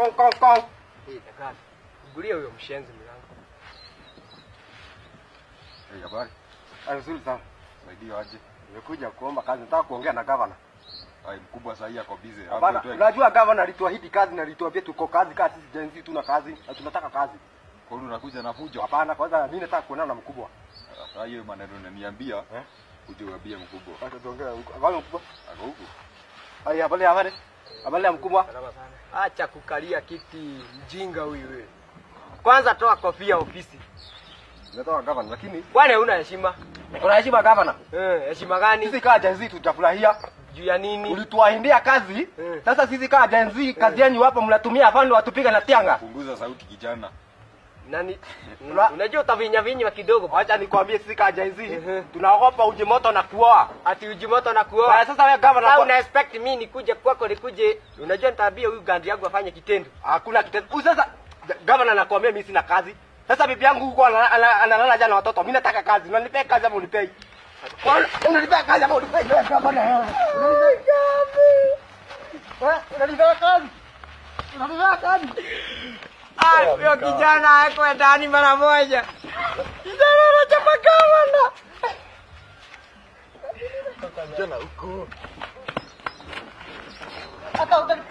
Kong kong kong. Eh, kaka. Fungulia huyo mshenzi mlango. Eh, habari. Nzuri sana. Saidia aje. Nimekuja kuomba kazi, nataka kuongea na governor. Ai, mkubwa sasa ako busy. Hapana, unajua governor alituahidi kazi na alituambia tuko kazi, kazi sisi Gen Z tuna kazi na tunataka kazi. Kwa hiyo unakuja na fujo? Hapana, kwanza mimi nataka kuonana na mkubwa. Sasa hiyo maneno unaniambia, Eh? uje uambie mkubwa. Sasa tuongee na mkubwa. Habari mkubwa. Ako huku. Ai, habari habari. Habari ya mkubwa. Salama sana. Acha kukalia kiti mjinga huyu wewe. Kwanza toa kofia ofisi. Nataka governor lakini Bwana huna heshima. kuna heshima governor. Eh, heshima gani? Sisi kama Gen Z tutafurahia. Juu ya nini? Ulituahidia kazi. Eh. Sasa sisi kama Gen Z kazi yenu hapa mnatumia afande watupiga na tianga. Punguza sauti kijana. Nani? Una- Unajua utavinya vinywa kidogo. Wacha nikwambie sisi kama Gen Z Mhm. tunaogopa uji moto na kuoa. Ati ujimoto na kuoa. Sasa wewe governor Sasa kwa- una expect mimi nikuje kwako nikuje, unajua nitaambia huyu gandi yangu afanye kitendo. Hakuna kitendo. Huyu sasa governor anakuambia mimi sina kazi. Sasa bibi yangu huko analala jana watoto. Mimi nataka kazi. Unanipea kazi ama unipei? Unanipea kazi ama unipei? Wewe governor. Unanipea kazi. Unanipea kazi. Ah, huyo kijana hakuwa ndani mara moja. Kijana anachapa gavana. Kijana huko. Hata utani